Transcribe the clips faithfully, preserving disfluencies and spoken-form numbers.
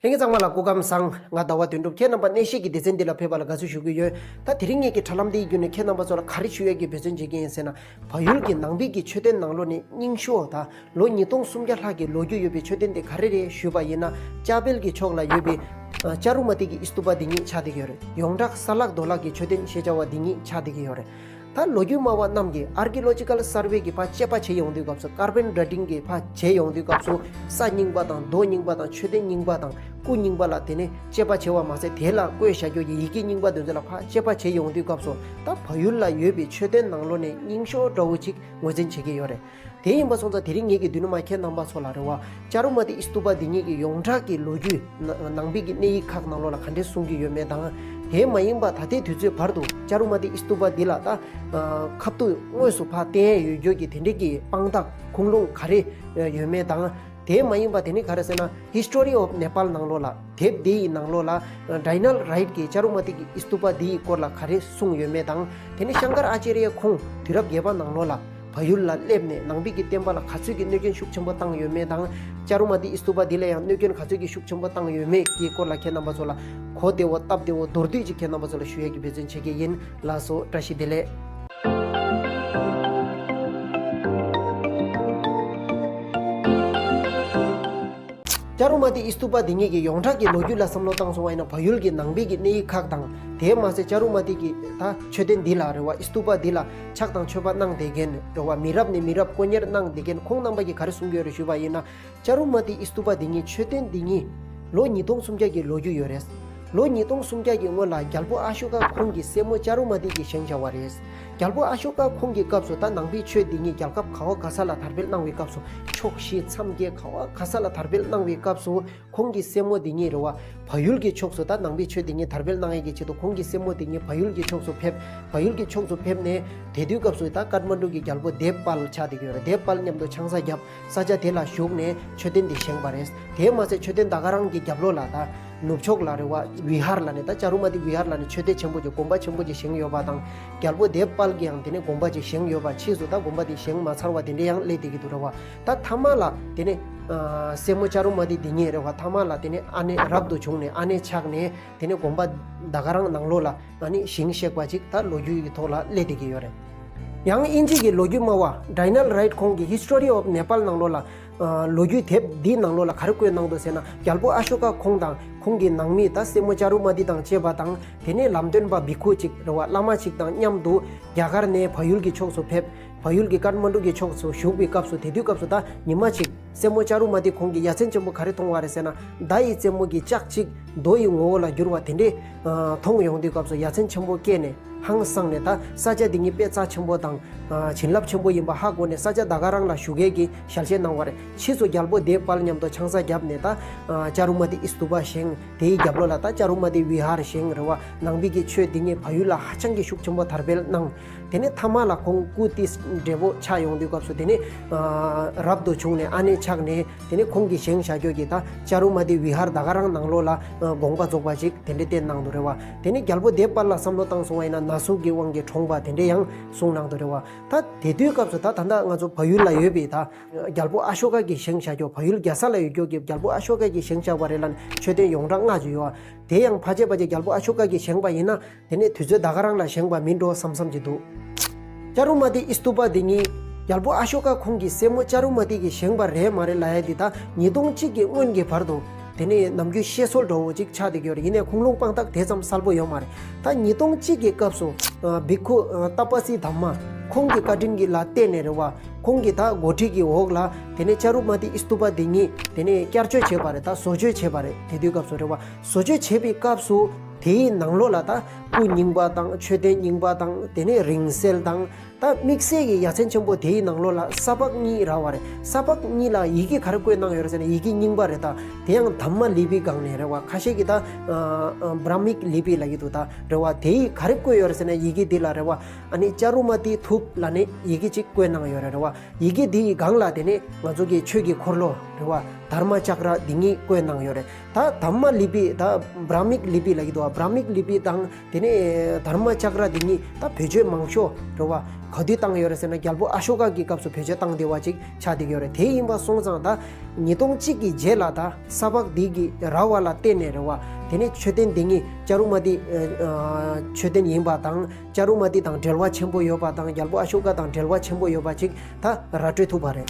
ལྷན་རྒྱས་ཚང་མ་ལ་སྐུ་ཁམས་བཟང་། ང་ཟླ་བ་དོན་གྲུབ། ཁྱེད་རྣམ་པ་གནས་བཤད་ཀྱི་སྡེ་ཚན་འདི་ལ་ཕེབས་པ་ལ་དགའ་བསུ་ཞུ་གི་ཡོད། ད་དེ་རིང་ངེད་ཀྱི་དྲ་ལམ་འདིའི་བརྒྱུད་ནས་ཁྱེད་རྣམ་པ་ཚོ་ལ་ག་རེ་ཞུ་ཡས་ཀྱི་འབད་བརྩོན་བྱེད་ཀྱི་ཡིན་ཟེར་ན། བལ་ཡུལ་གྱི་ནང་པའི་གི་མཆོད་རྟེན་ནང་ལོགས་ནས་རྙིང་ཤོས་དང་ལོ་ཉིས་སྟོང་སུམ་བརྒྱ་ལྷག་གི་ལོ་རྒྱུས་ཡོད་པའི་མཆོད་རྟེན་དེ་ག་རེ་རེད་ཞུས་པ་ཡིན་ན། ཅ་བེལ་གྱི་ཕྱོགས་ལ་ཡོད་པའི་ཨ་ཅ་རུ་མ་ཏི་གི་ཨི་སྟུ་པ་འདི་ཉིད་ཆགས་བསྡད་ཀྱི་ཡོད་རེད། ཡོངས་གྲགས་ས་ལག་རྡོ་ལག་གི་མཆོད་རྟེན་ཞེས་བྱ་བ་འདི་ཉིད་ཆགས་བསྡད་ཀྱི་ཡོད་རེད། ད་ལོ་རྒྱུས་སྨྲ་བ་རྣམས་ཀྱིས་ཨར་ཀི་ཡོ་ལོ་ཇི་ཀལ་སར་ཝེ་གི་ཕར་དཔྱད་པ་བྱེད་ཡོང་དུས་སྐབས་སུ། ཀར་བན་ཌ་ཊིང་གི་ཕར་བྱེད་ཡོང་དུས་སྐབས་སུ། ས་རྙིང་པ་དང་རྡོ་རྙིང་པ་དང་མཆོད་རྟེན་རྙིང་པ་དང་སྐུ་རྙིང་པ་ལ་དེ་ནས་དཔྱད་པ་བྱེད་པ་མ་ཟད། དེ་ལ་བཀོད་བཞག་རྒྱུ་གི་ཡི་གེ་རྙིང་པ་དེ་ཚོ་ལ་ཕར་དཔྱད་པ་བྱེད་ཡོང་དུས་སྐབས་སུ། ད་བལ་ཡུལ་ལ་ཡོད་པའི་མཆོད་རྟེན་ནང་ལོགས་ནས་རྙིང་ཤོས་འདྲ་བོ་ཅིག་ངོས་འཛིན་བྱེད་ཀྱི་ཡོད་རེད། དེ་ཡིན་པ་སོང་ཙང་དེ་རིང་ངེད་ཀྱིས་མདུན་ནས་མར་ཁྱེད་རྣམ་པ་ཚོ་ལ་རེད་བ། ཅ་རུ་མ་ཏི་ཨི་སྟུ་པ་འདི་ཉིད་ཀྱི་ཡོངས་གྲགས་ཀྱི་ལོ་རྒྱུས། ནང་པའི་གི་གནས་ཡིག་ཁག་ནང་ལོགས་ལ་ག་འདྲས་གསུང་གི་ཡོད་མེད་དང་། དེ་མ་ཡིན་པ་ད་ལྟའི་དུས་ཚོད་བར་དུ་ཅ་རུ་མ་ཏི་ཨི་སྟུ་པ་འདི་ལ་ད་ཁ་ཐུག་དངོས་སུ་ཕར་བསྟན་ཡས་ཡོད་རྒྱུ་གི་དེ་འདྲས་ཀྱི་དཔང་རྟགས་ཁུངས་ལུང་ག་རེ་ཡོད་མེད་དང་། དེ་མ་ཡིན་པ་དེ་ནི་ག་རེ་ཟེར་ན། History of Nepal ནང་ལོགས་ལ། དེབ་འདི་ཡི་ནང་ལོགས་ལ་ཌའི་ནལ་རའིཊ་ཀྱིས་ཅ་རུ་མ་ཏི་གི་ཨི་སྟུ་པ་འདི་ཡི་སྐོར་ལ་ག་རེ་གསུངས་ཡོད་མེད་དང་། དེ་ནི་ཤང་ཀར་ཨ་ཅཱརྱ་ཁོང་དུས་རབས་བརྒྱད་པ་ནང་ལོགས་ལ་བལ་ཡུལ་ལ་སླེབས་ནས་ནང་པའི་གི་བསྟན་པ་ལ་ག་ཚོད་ཀྱི་གནོད་སྐྱོན་ཤུགས་ཆེན་པོ་བཏང་ཡོད་མེད་དང་། ཅ་རུ་མ་ཏི་ཨི་སྟུ་པ་འདི་ལ་ཡང་གནོད་སྐྱོན་ག་ཚོད་ཀྱི་ཤུགས་ཆེན་པོ་བཏང་ཡོད་མེད་ཀྱི་སྐོར་ལ་ཁྱེད་རྣམ་པ་ཚོ་ལ་གོ་བདེ་བོ་སྟབས་བདེ་བོ་མདོར་བསྡུས་ཅིག་ཁྱེད་རྣམ་པ་ཚོ་ལ་ཞུ་ཡས་ཀྱི་འབད་བརྩོན་བྱེད་ཀྱི་ཡིན། ལགས་སོ། བཀྲ་ཤིས་བདེ་ལེགས། ཅ་རུ་མ་ཏི་ཨི་སྟུ་པ་འདི་ཉིད་ཀྱི་ཡོངས་གྲགས་ཀྱི་ལོ་རྒྱུས་ལ་བསམ་བློ་བཏང་སོང་བ་ཡིན་ན། བལ་ཡུལ་གྱི་ནང་པའི་གི་གནས་ཡིག་ཁག་དང་། དེས་མ་ཟད་ཅ་རུ་མ་ཏི་གི་ད་མཆོད་རྟེན་འདི་ལ་རེད་བ། ཨི་སྟུ་པ་འདི་ལ་ཕྱག་དང་མཆོད་པ་གནང་བསྡད་མཁན་རེད་བ། མི་རབས་ནས་མི་རབས་དཀོན་གཉེར་གནང་བསྡད་མཁན་ཁོང་རྣམ་པ་གིས་ག་རེ་གསུང་གི་ཡོད་རེད་ཞུས་པ་ཡིན་ན། ཅ་རུ་མ་ཏི་ཨི་སྟུ་པ་འདི་ཉིད། མཆོད་རྟེན་འདི་ཉིད་ལོ་ཉིས་སྟོང་སུམ་བརྒྱ་གི་ལོ་རྒྱུས་ཡོད་རེད། ལོ་ཉིས་སྟོང་སུམ་བརྒྱ་གི་སྔོན་ལ་རྒྱལ་པོ་ཨ་ཤོ་ཀ་ཁོང་གི་སྲས་མོ་ཅ་རུ་མ་ཏི་གིས་བཞེངས་བཞག་པ་རེད། རྒྱལ་པོ་ཨ་ཤོ་ཀ་ཁོང་གི་སྐབས་སུ། ད་ནང་པའི་ཆོས་འདི་ཉིད་རྒྱལ་ཁབ་ག་བ་ག་ས་ལ་དར་སྤེལ་གནང་བའི་སྐབས་སུ། ཕྱོགས་བཞི་མཚམས་བརྒྱད་ག་བ་ག་ས་ལ་དར་སྤེལ་གནང་བའི་སྐབས་སུ། ཁོང་གི་སྲས་མོ་འདི་ཉིད་རེད་བ། བལ་ཡུལ་གྱི་ཕྱོགས་སུ། ད་ནང་པའི་ཆོས་འདི་ཉིད་དར་སྤེལ་གནང་ཡས་ཀྱི་ཆེད་དུ་ཁོང་གི་སྲས་མོ་འདི་ཉིད་བལ་ཡུལ་གྱི་ཕྱོགས་སུ་ཕེབས། བལ་ཡུལ་གྱི་ཕྱོགས་སུ་ཕེབས་ནས། དེ་དུས་སྐབས་སུ་ད་ཀཏ་མན་ཌུ་གི་རྒྱལ་པོ་དེབ་པཱལ་ཆགས་བསྡད་ཀྱི་ཡོད་རེད། དེབ་པཱལ་མཉམ་དུ་ཆང་ས་བརྒྱབ། ས་ཆ་དེ་ལ་བཞུགས་ནས་མཆོད་རྟེན་འདི་བཞེངས་པ་རེད། དེས་མ་ཟད་མཆོད་རྟེན་ད་ག་རང་གི་རྒྱབ་ལོགས་ལ། ད་ནུབ་ཕྱོགས་ལ་རེད་བ། ཝི་ཧར་ལབ་ནས། ད་ཅ་རུ་མ་ཏི་ཝི་ཧར་ལབ་ནས་མཆོད་རྟེན་ཆེན་པོ་ཅིག། དགོན་པ་ཆེན་པོ་ཅིག་བཞེངས་ཡོད་པ་དང་། རྒྱལ་པོ་དེབ་པཱལ་གྱིས་ཡང་དེ་ནས་དགོན་པ་ཅིག་བཞེངས་ཡོད་པ། ཕྱིས་སུ་ད་དགོན་པ་དེ་བཞེངས་མ་ཚར་བ་དེ་འདྲ་ཡང་སླེབས་བསྡད་ཀྱི་འདུག་རེད་བ། ད་མཐའ་མ་ལ་དེ་ནས་ཨ་སྲས་མོ་ཅ་རུ་མ་ཏི་འདི་ཉིད་རེད་བ། མཐའ་མ་ལ་དེ་ནས་ཨ་ནེ་རབ་ཏུ་བྱུང་ནས། ཨ་ནེ་ཆགས་ནས། དེ་ནས་དགོན་པ་ད་ག་རང་ནང་ལོགས་ལ་ཨ་ནི་བཞེངས་བཞག་པ་ཅིག་ད་ལོ་རྒྱུས་ཀྱི་ཐོག་ལ་སླེབས་བསྡད་ཀྱི་ཡོད་རེད། ཡང་དབྱིན་ཇི་གི་ལོ་རྒྱུས་སྨྲ་བ་ཌའི་ནལ་རའིཊ་ཁོང་གི་History of Nepal ནང་ལོགས་ལ། ཨ་ལོ་རྒྱུས་དེབ་འདིའི་ནང་ལོགས་ལ་ག་རེ་བཀོད་གནང་འདུག་ཟེར་ན། རྒྱལ་པོ་ཨ་ཤོ་ཀ་ཁོང་དང་ཁོང་གི་ནང་མི། ད་སྲས་མོ་ཅ་རུ་མ་ཏི་དང་བཅས་པ་དང་། དེ་ནས་ལམ་སྟོན་པ་བི་ཁུ་ཅིག་རེད་བ། བླ་མ་ཅིག་དང་མཉམ་དུ་རྒྱ་གར་ནས་བལ་ཡུལ་གྱི་ཕྱོགས་སུ་ཕེབས། བལ་ཡུལ་གྱི་ཀཏ་མན་ཌུ་གི་ཕྱོགས་སུ་བཞུགས་པའི་སྐབས་སུ། དེ་དུས་སྐབས་སུ་ད་ཉི་མ་གཅིག་སྲས་མོ་ཅ་རུ་མ་ཏི་ཁོང་གིས་ཡ་མཚན་ཆེན་པོ་ག་རེ་མཐོང་བ་རེད་ཟེར་ན། མདའ་ཡི་རྩེ་མོ་གི་ལྕགས་གཅིག་རྡོ་ཡི་ངོ་བོ་ལ་བསྒྱུར་བ་དེ་འདྲས་ཨ་མཐོང་ཡོང་དུས་སྐབས་སུ་ཡ་མཚན་ཆེན་པོ་སྐྱེས་ནས། ཧང་སངས་ནས། ད་ས་ཆ་འདི་ཉིད་དཔེ་རྩ་ཆེན་པོ་དང་ཨ་བྱིན་རླབས་ཆེན་པོ་ཡིན་པ་ཧ་གོ་ནས། ས་ཆ་ད་ག་རང་ལ་བཞུགས་ཡས་ཀྱི་ཞལ་བཞེས་གནང་བ་རེད། ཕྱིས་སུ་རྒྱལ་པོ་དེབ་པཱལ་མཉམ་དུ་ཆང་ས་བརྒྱབ་ནས། ད་ཨ་ཅ་རུ་མ་ཏི་ཨི་སྟུ་པ་བཞེངས། དེའི་རྒྱབ་ལོགས་ལ་ད་ཅ་རུ་མ་ཏི་ཝི་ཧར་བཞེངས་རེད་བ། ནང་པའི་གི་ཆོས་འདི་ཉིད་བལ་ཡུལ་ལ་ཧ་ཅང་གི་ཤུགས་ཆེན་པོ་དར་སྤེལ་གནང་། དེ་ནས་མཐའ་མ་ལ་ཁོང་སྐུ་དེ་འདྲ་བོ་ཆགས་ཡོང་དུས་སྐབས་སུ། དེ་ནས་ཨ་རབ་ཏུ་བྱུང་ནས་ཨ་ནེ་ཆགས་ནས། དེ་ནས་ཁོང་གིས་བཞེངས་བཞག་རྒྱུ་གི་ད་ཅ་རུ་མ་ཏི་ཝི་ཧར་ད་ག་རང་ནང་ལོགས་ལ་ཨ་དགོངས་པ་རྫོགས་པ་ཅིག་དེ་འདྲ་བསྟན་གནང་འདུག་རེད་བ། དེ་ནས་རྒྱལ་པོ་དེབ་པཱལ་ལ་བསམ་བློ་བཏང་སོང་བ་ཡིན་ན། ན་ཟུག་གི་དབང་གིས་གྲོངས་པ་དེ་འདྲ་ཡང་གསུངས་གནང་འདུག་རེད་བ། ད་དེ་དུས་སྐབས་སུ་ད་ད་ལྟ་ང་ཚོ་བལ་ཡུལ་ལ་ཡོད་པའི་ད་རྒྱལ་པོ་ཨ་ཤོ་ཀ་གིས་བཞེངས་བཞག་རྒྱུ། བལ་ཡུལ་རྒྱལ་ས་ལ་ཡོད་རྒྱུ་གི་རྒྱལ་པོ་ཨ་ཤོ་ཀ་གིས་བཞེངས་བཞག་པ་རེད་ལབ་ནས་མཆོད་རྟེན་ཡོངས་གྲགས་ལྔ་ཅིག་ཡོད་བ། དེ་ཡང་ཕལ་ཆེར་ཕལ་ཆེར་རྒྱལ་པོ་ཨ་ཤོ་ཀ་གིས་བཞེངས་པ་ཡིན་ན། དེ་ནས་དུས་ཚོད་ད་ག་རང་ལ་བཞེངས་པ་མིན་འགྲོ་བསམ་བསམ་གྱི་འདུག་ཅ་རུ་མ་ཏི་ཨི་སྟུ་པ་འདི་ཉིད་རྒྱལ་པོ་ཨ་ཤོ་ཀ་ཁོང་གི་སྲས་མོ་ཅ་རུ་མ་ཏི་གིས་བཞེངས་པ་རེད་མ་རེད་ལབ་ཡ་འདི། ད་ཉིས་སྟོང་གཅིག་གི་སྔོན་གྱི་བར་དུ་དེ་ནས་ནམ་རྒྱུན་བཤད་སྲོལ་འདྲ་བོ་ཅིག་ཆགས་བསྡད་ཀྱི་ཡོད་རེད། ཡིན་ནའི་ཁུངས་ལུང་དཔང་རྟགས་དེ་ཙམ་གསལ་པོ་ཡོད་མ་རེད། ད་ཉིས་སྟོང་གཅིག་གི་སྐབས་སུ་ཨ་བི་ཁུ་ཨ་ཏ་པ་སི་དྷརྨ་ཁོང་གི་བཀའ་དྲིན་གྱི་ལ་བརྟེན་ནས་རེད་བ། ཁོང་གི་ད་འགོ་ཁྲིད་ཀྱི་འོག་ལ་དེ་ནས་ཅ་རུ་མ་ཏི་ཨི་སྟུ་པ་འདི་ཉིད་དེ་ནས་བསྐྱར་བཅོས་བྱས་པ་རེད། ད་བཟོ་བཅོས་བྱས་པ་རེད། དེ་དུས་སྐབས་སུ་རེད་བ། བཟོ་བཅོས་བྱེད་པའི་སྐབས་སུ་དེའི་ནང་ལོགས་ལ་ད་སྐུ་རྙིང་པ་དང་མཆོད་རྟེན་རྙིང་པ་དང་། དེ་ནས་རིང་བསྲེལ་དང་། ད་དམིགས་བསལ་གྱི་ཡ་མཚན་ཆེན་པོ་དེའི་ནང་ལོགས་ལ་ས་ཕག་གཉིས་རག་པ་རེད། ས་ཕག་གཉིས་ལ་ཡི་གེ་ག་རེ་བཀོད་གནང་ཡོད་རེད་ཟེར་ན། ཡི་གེ་རྙིང་པ་རེད། ད་དེ་ཡང་དྷརྨ་ལི་པི་སྒང་ནས་རེད་བ། ཁ་ཤས་ཀྱིས་ད་ཨ་ཨ་བྷྲ་མིག་ལི་པི་ལབ་ཀྱི་འདུག་ད་རེད་བ། དེ་ཡི་ག་རེ་བཀོད་ཡོད་རེད་ཟེར་ན། ཡི་གེ་འདི་ལ་རེད་བ། ཨ་ནི་ཅ་རུ་མ་ཏི་ཐུབ་ལབ་ནས་ཡི་གེ་གཅིག་བཀོད་གནང་ཡོད་རེད། རེད་བ། ཡི་གེ་འདི་ཡི་སྒང་ལ་དེ་ནས་ང་ཚོ་གི་ཆོས་ཀྱི་འཁོར་ལོ་རེད་བ། དྷརྨ་ཅཀྲ་འདི་གཉིས་བཀོད་གནང་ཡོད་རེད། ད་དྷརྨ་ལི་པི། ད་བྷྲ་མིག་ལི་པི་ལབ་ཀྱི་འདུག་བ། བྷྲ་མིག་ལི་པི་དང་དེ་ནས་དྷརྨ་ཅཀྲ་འདི་གཉིས་ད་བེད་སྤྱོད་མང་ཤོས་རེད་བ། ག་དུས་བཏང་ཡོད་རེད་ཟེར་ན། རྒྱལ་པོ་ཨ་ཤོ་ཀ་གི་སྐབས་སུ་བེད་སྤྱོད་བཏང་བསྡད་པ་ཅིག་ཆགས་བསྡད་ཀྱི་ཡོད་རེད། དེ་ཡིན་པ་སོང་ཙང་ད་ཉིས་སྟོང་གཅིག་གི་རྗེས་ལ་ད་ས་ཕག་འདི་གི་ར་བ་ལ་བརྟེན་ནས་རེད་བ། དེ་ནས་མཆོད་རྟེན་འདི་ཉིད་ཅ་རུ་མ་ཏི་ཨ་ཨ་མཆོད་རྟེན་ཡིན་པ་དང་། ཅ་རུ་མ་ཏི་དང་འབྲེལ་བ་ཆེན་པོ་ཡོད་པ་དང་། རྒྱལ་པོ་ཨ་ཤོ་ཀ་དང་འབྲེལ་བ་ཆེན་པོ་ཡོད་པ་ཅིག་ད་ར་སྤྲོད་ཐུབ་པ་རེད།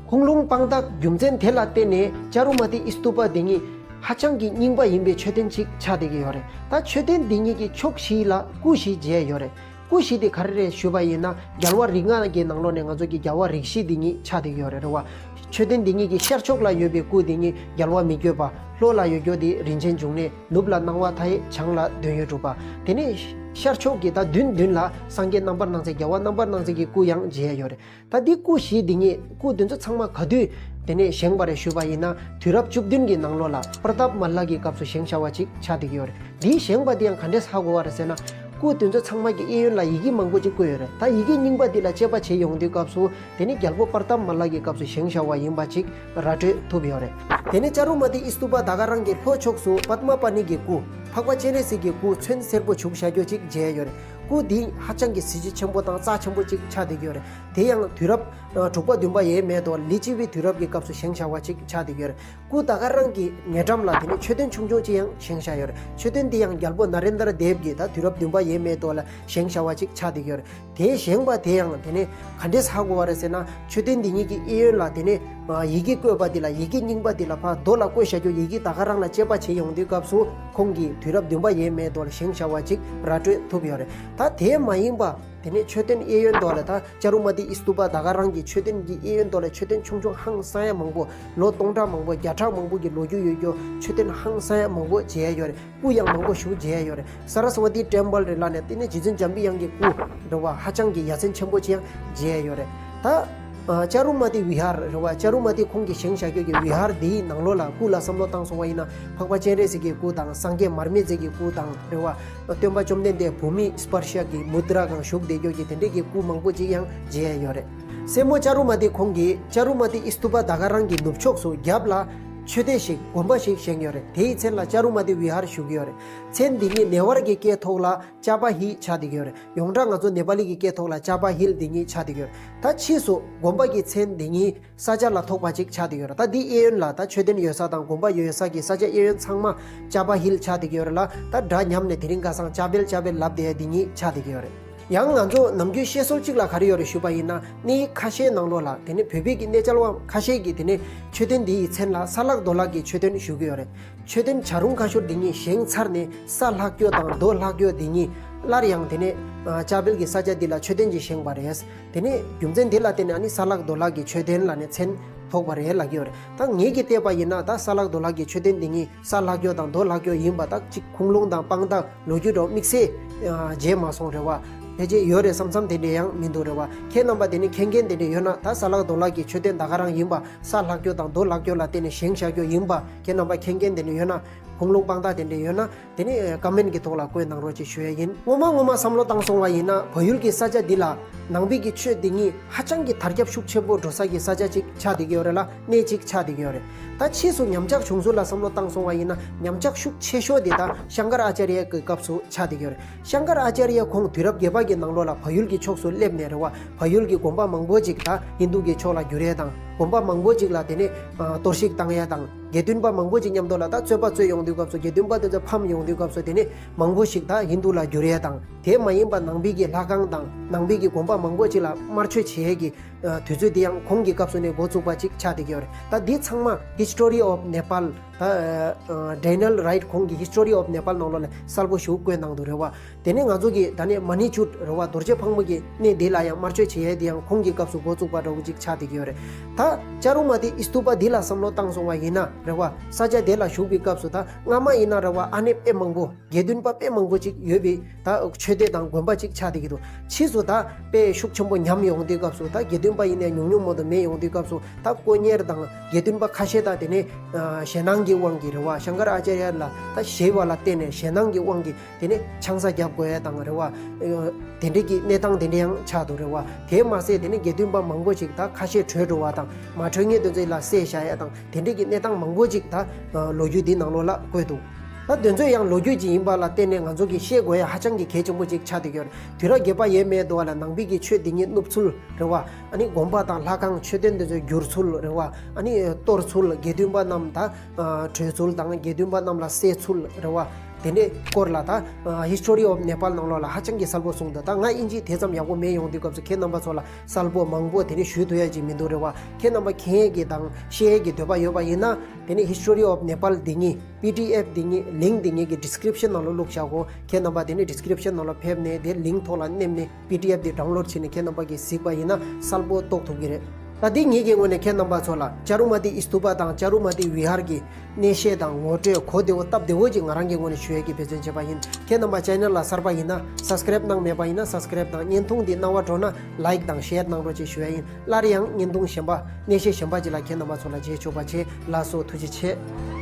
ཁུངས་ལུང་དཔང་རྟགས་རྒྱུ་མཚན་དེ་ལ་བརྟེན་ནས་ཅ་རུ་མ་ཏི་ཨི་སྟུ་པ་འདི་ཉིད་ཧ་ཅང་གི་རྙིང་པ་ཡིན་པའི་མཆོད་རྟེན་ཅིག་ཆགས་བསྡད་ཀྱི་ཡོད་རེད། ད་མཆོད་རྟེན་འདི་ཉིད་ཀྱི་ཕྱོགས་བཞི་ལ་སྐུ་བཞི་མཇལ་ཡོད་རེད། སྐུ་བཞི་དེ་ག་རེ་རེད་ཞུས་པ་ཡིན་ན། རྒྱལ་བ་རིགས་ལྔ་གི་ནང་ལོགས་ནས་ང་ཚོ་གི་རྒྱལ་བ་རིགས་བཞི་འདི་ཉིད་ཆགས་བསྡད་ཀྱི་ཡོད་རེད། རེད་བ། མཆོད་རྟེན་འདི་ཉིད་ཀྱི་ཤར་ཕྱོགས་ལ་ཡོད་པའི་སྐུ་འདི་ཉིད་རྒྱལ་བ་མི་བསྐྱོད་པ། ལྷོ་ལ་ཡོད་རྒྱུ་དེ་རིན་ཆེན་འབྱུང་གནས། ནུབ་ལ་སྣང་བ་མཐའ་ཡས། བྱང་ལ་དོན་ཡོད་གྲུབ་པ། དེ་ནས་ཤར་ཕྱོགས་ཀྱི་ད་མདུན་མདུན་ལ་སངས་རྒྱས་རྣམ་པར་སྣང་མཛད། རྒྱལ་བ་རྣམ་པར་སྣང་མཛད་ཀྱི་སྐུ་ཡང་མཇལ་ཡོད་རེད། ད་འདི་སྐུ་བཞི་འདི་ཉིད་སྐུ་འདི་ཚོ་ཚང་མ་ག་དུས་དེ་ནས་བཞེངས་པ་རེད་ཞུས་པ་ཡིན་ན། དུས་རབས་བཅུ་བདུན་གྱི་ནང་ལོགས་ལ་པྲ་ཏཱབ་མལ་ལ་གི་སྐབས་སུ་བཞེངས་བཞག་པ་ཅིག་ཆགས་བསྡད་ཀྱི་ཡོད་རེད། འདིའི་བཞེངས་པ་འདི་ཡང་ག་འདྲས་ཧ་གོ་བ་རེད་ཟེར་ན། སྐུ་དེ་ཚོ་ཚང་མ་གི་གཡས་གཡོན་ལ་ཡི་གེ་མང་པོ་ཅིག་བཀོད་ཡོད་རེད། ད་ཡི་གེ་རྙིང་པ་འདི་ལ་དཔྱད་པ་བྱེད་ཡོང་དུས་སྐབས་སུ། དེ་ནི་རྒྱལ་པོ་པྲ་ཏཱབ་མལ་ལ་གི་སྐབས་སུ་བཞེངས་བཞག་པ་ཡིན་པ་ཅིག་ར་སྤྲོད་ཐུབ་ཡོད་རེད། དེ་ནི་ཅ་རུ་མ་ཏི་ཨི་སྟུ་པ་ད་ག་རང་གི་ལྷོ་ཕྱོགས་སུ་པདྨ་པཱ་ཎི་གི་སྐུ། འཕགས་པ་སྤྱན་རས་གཟིགས་ཀྱི་སྐུ་ཚོན་སེར་པོ་བྱུགས་བཞག་རྒྱུ་ཅིག་མཇལ་ཡོད་རེད། སྐུ་འདི་ཧ་ཅང་གི་གཟི་བརྗིད་ཆེན་པོ་དང་རྩ་ཆེན་པོ་ཅིག་ཆགས་བསྡད་ཀྱི་ཡོད་རེད། དེ་ཡང་དུས་རབས་ཨ་དྲུག་པ་བདུན་པ་ཡས་མས་དོ། ལི་ཙི་བའི་དུས་རབས་ཀྱི་སྐབས་སུ་བཞེངས་བཞག་པ་ཅིག་ཆགས་བསྡད་ཀྱི་ཡོད་རེད། སྐུ་ད་ག་རང་གི་ཉེ་འགྲམ་ལ་དེ་ནི་མཆོད་རྟེན་ཆུང་ཆུང་ཅིག་ཡང་བཞེངས་བཞག་ཡོད་རེད། མཆོད་རྟེན་འདི་ཡང་རྒྱལ་པོ་ན་རེན་དྲ་དེབ་ཀྱིས་ད་དུས་རབས་བདུན་པ་ཡས་མས་དོ་ལ་བཞེངས་བཞག་པ་ཅིག་ཆགས་བསྡད་ཀྱི་ཡོད་རེད། དེ་བཞེངས་པ་དེ་ཡང་དེ་ནི་ག་འདྲས་ཧ་གོ་བ་རེད་ཟེར་ན། མཆོད་རྟེན་འདི་ཉིད་ཀྱི་གཡས་གཡོན་ལ་དེ་ནི་ཨ་ཡི་གེ་བཀོད་པ་འདི་ལ། ཡི་གེ་རྙིང་པ་འདི་ལ་ཕར་རྡོ་ལ་བརྐོས་བཞག་རྒྱུ་ཡི་གེ་ད་ག་རང་ལ་དཔྱད་པ་བྱེད་ཡོང་དུས་སྐབས་སུ། ཁོང་གིས་དུས་རབས་བདུན་པ་ཡས་མས་དོ་ལ་བཞེངས་བཞག་པ་ཅིག་ར་སྤྲོད་ཐུབ་ཡོད་རེད། ད་དེ་མ་ཡིན་པ། དེ་ནས་མཆོད་རྟེན་གཡས་གཡོན་དོ་ལ་ད་ཅ་རུ་མ་ཏི་ཨི་སྟུ་པ་ད་ག་རང་གི་མཆོད་རྟེན་གྱི་གཡས་གཡོན་དོ་ལ་མཆོད་རྟེན་ཆུང་ཆུང་ཧང་སང་ཡ་མང་པོ། ལོ་སྟོང་ཕྲག་མང་པོ་བརྒྱ་ཕྲག་མང་པོ་གི་ལོ་རྒྱུས་ཡོད་རྒྱུ་མཆོད་རྟེན་ཧང་སང་ཡ་མང་པོ་མཇལ་ཡོད་རེད། སྐུ་ཡང་མང་པོ་ཞིག་མཇལ་ཡོད་རེད། ས་ར་སི་ཝ་ཏི་ཊེམ་པལ་རེད་ལ་ནས། དེ་ནས་རྗེ་བཙུན་འཇམ་པའི་དབྱངས་ཀྱི་སྐུ་རེད་བ། ཧ་ཅང་གི་ཡ་མཚན་ཆེན་པོ་ཅིག་ཡང་མཇལ་ཡོད་རེད། ད་ཨ་ཅ་རུ་མ་ཏི་བི་ཧར་རེད་བ། ཅ་རུ་མ་ཏི་ཁོང་གིས་བཞེངས་བཞག་རྒྱུ་གི་བི་ཧར་འདིའི་ནང་ལོགས་ལ་སྐུ་ལ་བསམ་བློ་བཏང་སོང་བ་ཡིན་ན། འཕགས་པ་སྤྱན་རས་གཟིགས་ཀྱི་སྐུ་དང་། སངས་རྒྱས་མར་མེ་མཛད་ཀྱི་སྐུ་དང་རེད་བ། སྟོན་པ་བཅོམ་ལྡན་འདས་བྷུ་མི་སྤར་ཤ་གི་མུ་དྲ་གང་བཞུགས་བསྡད་རྒྱུ་གི་དེ་འདྲས་ཀྱི་སྐུ་མང་པོ་ཅིག་ཡང་མཇལ་ཡོད་རེད། སྲས་མོ་ཅ་རུ་མ་ཏི་ཁོང་གིས་ཅ་རུ་མ་ཏི་ཨི་སྟུ་པ་ད་ག་རང་གི་ནུབ་ཕྱོགས་སུ་རྒྱབ་ལ་མཆོད་རྟེན་ཞིག་དགོན་པ་ཞིག་བཞེངས་ཡོད་རེད། དེའི་མཚན་ལ་ཅ་རུ་མ་ཏི་བི་ཧར་ཞུ་གི་ཡོད་རེད། མཚན་འདི་ཉིད་ནེ་ཝར་གྱི་སྐད་ཐོག་ལ་ཅ་པ་ཧི་ཆགས་བསྡད་ཀྱི་ཡོད་རེད། ཡོངས་གྲགས་ང་ཚོ་ནེ་པ་ལི་གི་སྐད་ཐོག་ལ་ཅ་པ་ཧིལ་འདི་ཉིད་ཆགས་བསྡད་ཀྱི་ཡོད་རེད། ད་ཕྱིས་སུ་དགོན་པ་གི་མཚན་འདི་ཉིད་ས་ཆ་ལ་ཐོགས་པ་ཅིག་ཆགས་བསྡད་ཡོད་རེད། ད་འདི་གཡས་གཡོན་ལ་ད་མཆོད་རྟེན་ཡོད་ས་དང་དགོན་པ་ཡོད་ས་གི་ས་ཆ་གཡས་གཡོན་ཚང་མ་ཅ་པ་ཧིལ་ཆགས་བསྡད་ཀྱི་ཡོད་རེད་ལ། ད་སྒྲ་ཉམས་ནས་དེ་རིང་ཁ་སང་ཅ་བེལ་ཅ་བེལ་ལབ་བསྡད་ཡ་འདི་ཉིད་ཆགས་བསྡད་ཀྱི་ཡོད་རེད། ཡང་ང་ཚོ་ནམ་རྒྱུན་བཤད་སྲོལ་གཅིག་ལ་ག་རེ་ཡོད་རེད་ཞུས་པ་ཡིན་ན། གནས་ཁ་ཤས་ནང་ལོགས་ལ་དེ་ནས་བོད་པའི་གི་གནས་མཇལ་བ་ཁ་ཤས་ཀྱིས་དེ་ནས་མཆོད་རྟེན་འདི་ཡི་མཚན་ལ་ས་ལྷག་རྡོ་ལྷག་གི་མཆོད་རྟེན་ཞུ་གི་ཡོད་རེད། མཆོད་རྟེན་བྱ་རུང་ཁ་ཤོར་འདི་ཉིད་བཞེངས་ཚར་ནས་ས་ལྷག་རྒྱུ་དང་རྡོ་ལྷག་རྒྱུ་འདི་ཉིད་སླར་ཡང་དེ་ནས་ཨ་ཅ་བེལ་གྱི་ས་ཆ་འདི་ལ་མཆོད་རྟེན་ཅིག་བཞེངས་པ་རེད། དེ་ནས་རྒྱུ་མཚན་འདི་ལ་བརྟེན་ནས་ཨ་ནི་ས་ལྷག་རྡོ་ལྷག་གི་མཆོད་རྟེན་ལབ་ནས་མཚན་ཐོགས་པ་རེད་ལབ་ཀྱི་ཡོད་རེད། ད་ངེད་ཀྱིས་བལྟས་པ་ཡིན་ན། ད་ས་ལྷག་རྡོ་ལྷག་གི་མཆོད་རྟེན་འདི་ཉིད་ས་ལྷག་རྒྱུ་དང་རྡོ་ལྷག་རྒྱུ་ཡིན་པ་ད་གཅིག་ཁུངས་ལུང་དང་དཔང་རྟགས་ལོ་རྒྱུས་འདྲ་བོ་དམིགས་བསལ་ཨ་མཇལ་མ་སོང་རེད་བ། ཕལ་ཆེར་ཡོད་རེད་བསམ་བསམ་དེ་འདྲ་ཡང་མི་འདུག་རེད་བ། ཁྱེད་རྣམ་པ་དེ་ནས་མཁྱེན་མཁན་དེ་འདྲ་ཡོད་ན། ད་ས་ལྷག་རྡོ་ལྷག་གི་མཆོད་རྟེན་ད་ག་རང་ཡིན་པ། ས་ལྷག་རྒྱུ་དང་རྡོ་ལྷག་རྒྱུ་ལ་བརྟེན་ནས་བཞེངས་བཞག་རྒྱུ་ཡིན་པ། ཁྱེད་རྣམ་པ་མཁྱེན་མཁན་དེ་འདྲ་ཡོད་ན། ཁུངས་ལུང་དཔང་རྟགས་དེ་འདྲ་ཡོད་ན། དེ་ནི་ཀ་མེན་གྱི་ཐོག་ལ་བཀོད་གནང་རོགས་ཅེས་ཞུ་ཡ་ཡིན། ངོ་མ་ངོ་མ་བསམ་བློ་བཏང་སོང་བ་ཡིན་ན། བལ་ཡུལ་གྱི་ས་ཆ་འདི་ལ་ནང་པའི་གི་ཆོས་འདི་ཉིད་ཧ་ཅང་གི་དར་ཁྱབ་ཤུགས་ཆེན་པོ་འགྲོ་ས་གི་ས་ཆ་ཅིག་ཆགས་བསྡད་ཀྱི་ཡོད་རེད་ལ། གནས་ཅིག་ཆགས་བསྡད་ཀྱི་ཡོད་རེད། ད་ཕྱིས་སུ་ཉམས་ཆག་བྱུང་ཚུལ་ལ་བསམ་བློ་བཏང་སོང་བ་ཡིན་ན། ཉམས་ཆག་ཤུགས་ཆེ་ཤོས་དེ་ད་ཤང་ཀར་ཨ་ཅཱརྱ་གི་སྐབས་སུ་ཆགས་བསྡད་ཀྱི་ཡོད་རེད། ཤང་ཀར་ཨ་ཅཱརྱ་ཁོང་དུས་རབས་བརྒྱད་པ་གི་ནང་ལོགས་ལ་བལ་ཡུལ་གྱི་ཕྱོགས་སུ་སླེབས་ནས་རེད་བ། བལ་ཡུལ་གྱི་དགོན་པ་མང་པོ་ཅིག་ད་ཧིན་དུ་གི་ཕྱོགས་ལ་བསྒྱུར་ཡས་དང་། དགོན་པ་མང་པོ་ཅིག་ལ་དེ་ནས་ཨ་གཏོར་བཤིག་བཏང་ཡས་དང་། དགེ་འདུན་པ་མང་པོ་ཅིག་མཉམ་དུ་ལ་ད་རྩོད་པ་རྩོད་ཡོང་དུས་སྐབས་སུ། དགེ་འདུན་པ་དེ་ཚོ་ཕམ་ཡོང་དུས་སྐབས་སུ། དེ་ནས་མང་པོ་ཞིག་ད་ཧིན་དུ་ལ་བསྒྱུར་ཡས་དང་། དེ་མ་ཡིན་པ་ནང་པའི་གི་ལྷ་ཁང་དང་ནང་པའི་གི་དགོན་པ་མང་པོ་ཅིག་ལ་དམར་མཆོད་བྱེད་ཡས་ཀྱི་ཨ་དུས་ཚོད་དེ་ཡང་ཁོང་གི་སྐབས་སུ་ནས་འགོ་བཙུགས་པ་ཅིག་ཆགས་བསྡད་ཀྱི་ཡོད་རེད། ད་འདི་ཚང་མ་History of Nepal ད་ཨ་ཨ་Daniel Wright ཁོང་གི་History of Nepal ནང་ལོགས་ལ་གསལ་པོ་ཞིག་བཀོད་གནང་འདུག་རེད་བ། དེ་ནས་ང་ཚོ་གི་ད་ནི་མ་ཎི་ཆུ་རེད་བ། རྡོ་རྗེ་ཕག་མོ་གི་གནས་འདི་ལ་ཡང་དམར་མཆོད་བྱེད་ཡས་དེ་ཡང་ཁོང་གི་སྐབས་སུ་འགོ་བཙུགས་པ་འདྲ་བོ་ཅིག་ཆགས་བསྡད་ཀྱི་ཡོད་རེད། ད་ཅ་རུ་མ་ཏི་ཨི་སྟུ་པ་འདི་ལ་བསམ་བློ་བཏང་སོང་བ་ཡིན་ན་རེད་བ། ས་ཆ་དེ་ལ་བཞུགས་པའི་སྐབས་སུ་ད་སྔ་མ་ཡིན་ན་རེད་བ། ཨ་ནེ་དཔེ་མང་པོ། དགེ་འདུན་པ་དཔེ་མང་པོ་ཅིག་ཡོད་པའི་ད་ཆོས་སྡེ་དང་དགོན་པ་ཅིག་ཆགས་བསྡད་ཀྱི་འདུག་ཕྱིས་སུ་ད་དཔེ་ཤུགས་ཆེན་པོ་ཉམས་ཡོང་དུས་སྐབས་སུ། ད་དགེ་འདུན་པ་ཡིན་ནའི་ཉུང་ཉུང་མ་གཏོགས་མེད་ཡོང་དུས་སྐབས་སུ། ད་དཀོན་གཉེར་དང་དགེ་འདུན་པ་ཁ་ཤས་ད་དེ་ནས་ཨ་ཞེད་སྣང་གི་དབང་གིས་རེད་བ། ཤང་ཀར་ཨ་ཅཱརྱ་ལ་ད་ཞེད་པ་ལ་བརྟེན་ནས། ཞེད་སྣང་གི་དབང་གིས་དེ་ནས་ཆང་ས་རྒྱབ་དགོས་ཡ་དང་རེད་བ། ཨ་དེ་འདྲས་ཀྱི་གནས་སྟངས་དེ་འདྲས་ཡང་ཆགས་འདུག་རེད་བ། དེ་མ་ཟད་དེ་ནས་དགེ་འདུན་པ་མང་པོ་ཅིག་ད་ཁ་ཤས་བྲོས་འགྲོ་བ་དང་། མ་བྲོས་མཁན་དེ་ཚོ་ལ་བསད་བཞག་ཡ་དང་། དེ་འདྲས་ཀྱི་གནས་སྟངས་མང་པོ་ཅིག་ད་ཨ་ལོ་རྒྱུས་འདི་ནང་ལོགས་ལ་བཀོད་འདུག་ད་དེ་ཚོ་ཡང་ལོ་རྒྱུས་ཅིག་ཡིན་པ་ལ་བརྟེན་ནས་ང་ཚོ་གིས་ཤེས་དགོས་ཡ་ཧ་ཅང་གི་གལ་ཆེན་པོ་ཅིག་ཆགས་བསྡད་ཡོད་རེད། དུས་རབས་བརྒྱད་པ་ཡས་མས་དུ་བ་ལ་ནང་པའི་གི་ཆོས་འདི་ཉིད་བསྣུབས་ཚུལ་རེད་བ། ཨ་ནི་དགོན་པ་དང་ལྷ་ཁང་མཆོད་རྟེན་དེ་ཚོ་བསྒྱུར་ཚུལ་རེད་བ། ཨ་ནི་གཏོར་ཚུལ། དགེ་འདུན་པ་རྣམས་ད་བྲོས་ཚུལ་དང་དགེ་འདུན་པ་རྣམས་ལ་བསད་ཚུལ་རེད་བ། དེ་འདྲའི་སྐོར་ལ་ད་History of Nepal ནང་ལོགས་ལ་ཧ་ཅང་གི་གསལ་པོ་གསུངས་འདུག་ད་ང་ཨིན་ཇི་དེ་ཙམ་ཡག་པོ་མེད་ཡོང་དུས་སྐབས་སུ་ཁྱེད་རྣམ་པ་ཚོ་ལ་གསལ་པོ་མང་པོ་དེ་ནི་ཞུ་ཐུབ་ཡ་ཅིག་མི་འདུག་རེད་བ། ཁྱེད་རྣམ་པ་མཁྱེན་ཡས་ཀྱི་དང་ཤེས་ཡས་ཀྱི་འདོད་པ་ཡོད་པ་ཡིན་ན། དེ་ནི་History of Nepal འདི་ཉིད་པི་ཌི་ཨེཕ་འདི་ཉིད་ལིང་འདི་ཉིད་ཀྱི་ཌི་སི་ཀི་རིབ་ཤན་ནང་ལ་བླུགས་བཞག་གོ། ཁྱེད་རྣམ་པ་དེ་ནི་ཌི་སི་ཀི་རིབ་ཤན་ནང་ལ་ཕེབས་ནས་དེ་ལིང་ཐོག་ལ་མནན་ནས་པི་ཌི་ཨེཕ་འདི་ཌའུན་ལོཌ་བྱས་ནས་ཁྱེད་རྣམ་པ་གིས་གཟིགས་པ་ཡིན་ན་གསལ་པོ་རྟོགས་ཐུབ་ཀྱི་རེད། ད་འདི་ངེད་ཀྱི་ངོས་ནས་ཁྱེད་རྣམ་པ་ཚོ་ལ་ཅ་རུ་མ་ཏི་ཨི་སྟུ་པ་དང་ཅ་རུ་མ་ཏི་བི་ཧར་གྱི་གནས་བཤད་དང་ངོ་སྤྲོད་གོ་བདེ་བོ་སྟབས་བདེ་བོ་ཅིག་ང་རང་གི་ངོས་ནས་ཞུ་ཡས་ཀྱི་འབད་བརྩོན་བྱས་པ་ཡིན། ཁྱེད་རྣམ་པ་ཅེ་ནལ་ལ་གསར་པ་ཡིན་ན་སབ་སི་ཀི་རེབ་གནང་མེད་པ་ཡིན་ན་སབ་སི་ཀི་རེབ་དང་བརྙན་ཐུང་འདི་གནང་བ་འགྲོ་ན་ལའིཀ་དང་ཤེར་གནང་རོགས་ཅེས་ཞུ་ཡས་ཡིན། སླར་ཡང་བརྙན་ཐུང་གཞན་པ་གནས་བཤད་གཞན་པ་ཅིག་ལ་ཁྱེད་རྣམ་པ་ཚོ་ལ་མཇལ་ཆོག་པ་བྱེད། ལགས་སོ། ཐུགས་རྗེ་ཆེ།